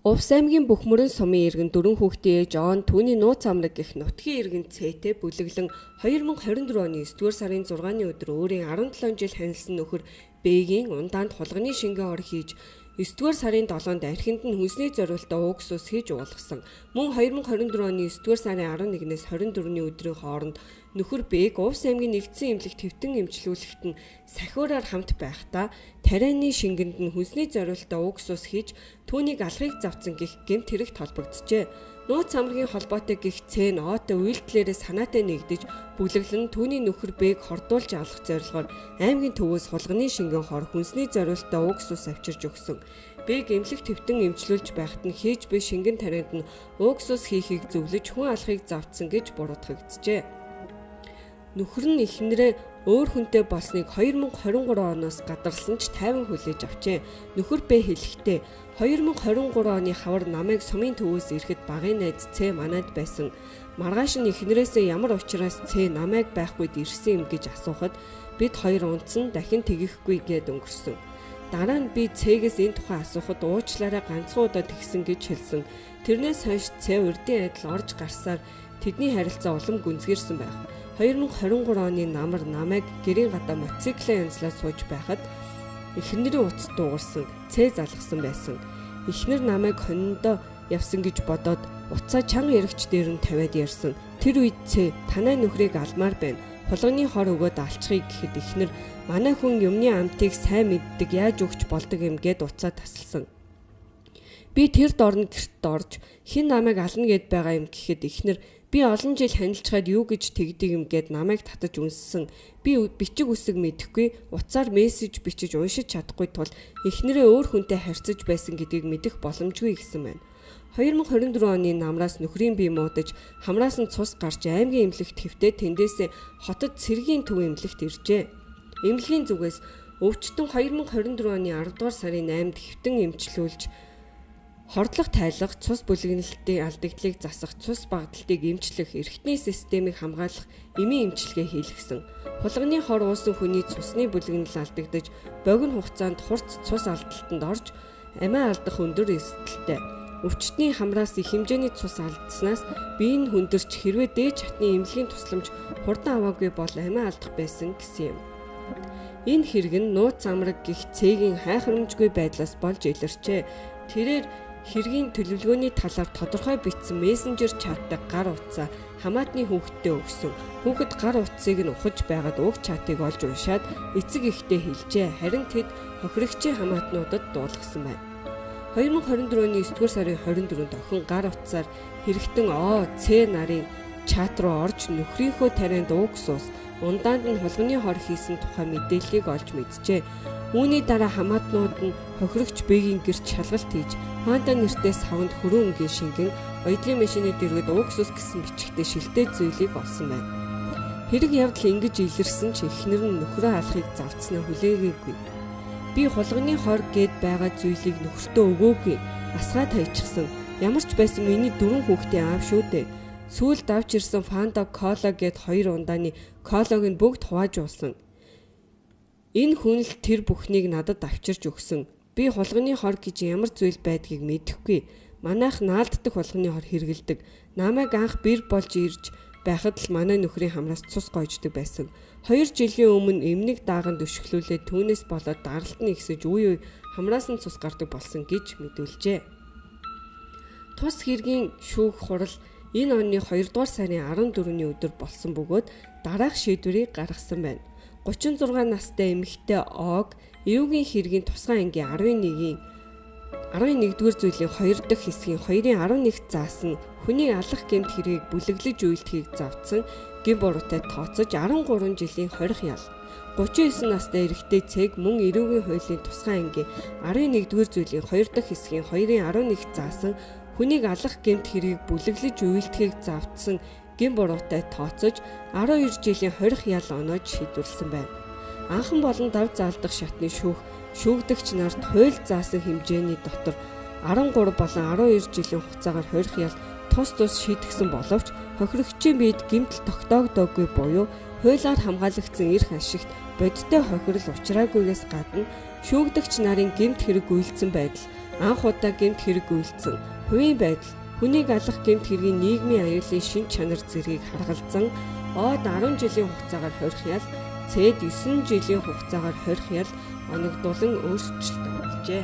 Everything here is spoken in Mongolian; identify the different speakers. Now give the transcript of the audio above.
Speaker 1: Увс аймгийн Бөхмөрөн сумын иргэн дөрвөн хүүхдийн ээж Он түүний нууц амраг гэх нутгийн иргэн Цэтэй бүлэглэн 2024 оны 9-р сарын 6-ны өдөр өөрийн 17 жил ханилсан нөхөр Б-гийн ундаанд хулганы шингэн ор хийж 9-р сарын 7-нд архинд нь хүнсний зориултаа уксус хийж уулгасан. Мөн 2024 оны 9-р сарын 11-ээс 24-ний өдрийн хооронд нөхөр Б-г Увс аймгийн нэгдсэн эмнэлэгт хэвтэн эмчлүүлэхэд нь сахиураар хамт байхдаа тарианы шингэнд нь хүнсний зориултаа уксус хийж түүнийг алхахыг завцсан гэх гэмт хэрэгт холбогджээ. Нууц амргийн холбоотой гих Ц нь О-той үйлдэлээрээ санаатай нэгдэж бүлэглэн түүний нөхөр Б-г хордуулж алах зорилгоор аймгийн төвөөс хулганы шингэн хор хүнсний зориултаа уксус авчирч өгсөн. Б-г эмнэлэгт хэвтэн эмчлүүлж байхад нь хийж буй шингэн тарианд нь уксус хийхийг зөвлөж хүн алахыг завцсан гэж буруутгагджээ. Нөхөр нь эхнэрээ өөр хүнтэй болсныг 2023 оноос гадарласан ч тайван хүлээж авчээ. Нөхөр Б хэлэхдээ 2023 оны хавар намайг сумын төвөөс ирэхэд багын найз Ц манайд байсан. Маргааш нь эхнэрээсээ ямар учраас Ц намайг байхгүйд ирсэн юм гэж асуухад бид хоёр унтсан, дахин тэгэхгүй гээд өнгөрсөн. Дараа нь би Ц-гээс энэ тухай асуухад уучлаарай ганцхан удаа тэгсэн гэж хэлсэн. Тэрнээс хойш Ц урдын адил орж гарсаар тэдний харилцаа улам гүнзгийрсэн байх. 2023 оны намар намайг гэрийн гадаа мотоциклээ янзлаад сууж байхад эхнэрийн утас дуугарсан, Ц залгасан байсан. Эхнэр намайг хониндоо явсан гэж бодоод утсаа чанга эрэгч дээр нь тавиад ярьсан. Тэр үед Ц танай нөхрийг алмаар байна. Хулганы хор өгөөд алчихъя гэхэд эхнэр манай хүн юмны амтыг сайн мэддэг, яаж өгч болдог юм гэд утсаа тасалсан. Би тэр дорн гэрт орж хэн намайг ална гэд байгаа юм гэхэд эхнэр би олон жил ханилчхаад юу гэж тэгдэг юм гэд намайг татаж үнссэн. Би бичиг үсэг мэдэхгүй, утсаар мессеж бичиж уншиж чадахгүй тул эхнэрээ өөр хүнтэй харьцаж байсан гэдгийг мэдэх боломжгүй гэсэн байна. 2024 оны намраас нөхрийн бие муудаж хамраас нь цус гарч аймгийн эмнэлэгт хэвтээ тэндээсээ хотод цэргийн төв эмнэлэгт иржээ. Эмнэлгийн зүгээс өвчтөн 2024 оны 10 дугаар сарын 8-нд хэвтэн эмчлүүлж хордлого тайлах, цус бүлэгнэлтийн алдагдлыг засах, цус багадалтыг эмчлэх, эрхтний системийг хамгаалах эмийн эмчилгээ хийлгэсэн. Хулганы хор уусан хүний цусны бүлэгнэл алдагдаж, богино хугацаанд хурц цус алдалтанд орж амиа алдах өндөр эрсдэлтэй. Өвчтний хамраас их хэмжээний цус алдсанаас бие нь хүндэрч хэрвээ дээд чатны эмнэлгийн тусламж хурдан аваагүй бол амиа алдах байсан гэсэн юм. Энэ хэрэг нь нууц амраг гих Ц-гийн хайхрамжгүй байдлаас болж илэрчээ. Тэрээр хэргийн төлөвлөгөөний талаар тодорхой бичсэн мессенжер чаттай гар утсаа хамаатны хүүхэдтэй өгсөн. Хүүхэд гар утсыг нь ухаж байгаад уг чатыг олж уншаад эцэг эхтэй хэлжээ. Харин тэд хохирогчийн хамаатнуудад дуулгасан байна. 2024 оны 9-р сарын 24-нд охин гар утсаар хэрэгтэн О, Ц нарын чат руу орж нөхрийнхөө тарианд уксус ундаанд нь хулганы хор хийсэн тухай мэдээллийг олж мэджээ. Үүний дараа хамаатнууд нь хохирогч Б-гийн гэрт шалгалт хийж Фанта нэртэй савнд хөрөн өнгийн шингэн оёдлын машины дэргэд уксус гэсэн бичгтээ шилтэй зүйлийг олсон байна. Хэрэг явдал ингэж илэрсэн ч эхнэр нь нөхрөө алахыг завцснаа хүлээгээгүй. Би хулганы хор гээд байгаа зүйлийг нөхөртөө өгөөгүй. Асгаад хайчихсан. Ямар ч байсан миний дөрвөн хүүхдийн аав шүү дээ. Сүүлд авч ирсэн Фанта, Кола гээд хоёр ундааны колог нь бүгд хувааж уусан. Энэ хүн л тэр бүхнийг надад авчирч өгсөн. Би хулганы хор гэж ямар зүйл байдгийг мэдэхгүй. Манайх наалддаг хулганы хор хэрэгэлдэг. Намайг анх бэр болж ирж байхад л манай нөхрийн хамраас цус гойждаг байсан. 2 жилийн өмнө эмнэг дааган дөшглүүлээд түүнээс болоод даралт нь ихсэж үе үе хамраас нь цус гардаг болсон гэж мэдүүлжээ. Тус хэргийн шүүх хурал энэ оны 2 дугаар сарын 14-ний өдөр болсон бөгөөд дараах шийдвэрийг гаргасан байна. 36 настай эмэгтэй Ог эрүүгийн хэргийн тусгай ангийн 11-р зүйлийн 2 дахь хэсгийн 2-ын 11 заасан хүний алах гэмт хэргийг бүлэглэж үйлдэхийг завдсан гэм буруутай тооцож 13 жилийн хорих ял. 39 настай эрэгтэй Цэг мөн эрүүгийн хуулийн тусгай ангийн 11-р зүйлийн 2 дахь хэсгийн 2-ын 11 заасан хүнийг алах гэмт хэргийг бүлэглэж үйлдэхийг завдсан гэм буруутай тооцож 12 жилийн хорих ял оноож шийдвэрлэсэн байна. Анхан болон дав заалдах шатны шүүх шүүгдэгч нарт хууль заасан хэмжээний дотор 13 болон 12 жилийн хугацаагаар хорих ял тус тус шийтгсэн боловч хохирогчийн биед гэмтэл тогтоогдоогүй буюу хуулиар хамгаалагдсан эрх ашигт бодиттой хохирол учраагүйгээс гадна шүүгдэгч нарын гэмт хэрэг үйлдсэн байдал Анх удаа гэмт хэрэг үйлдсэн, хувийн байдал, хүнийг алах гэмт хэргийн нийгмийн аюулын шинж чанар зэргийг харгалзан Од 10 жилийн хугацаагаар хорих ял, Цэд 9 жилийн хугацаагаар хорих ял оногдуулан өөрчлөлт оруулжээ.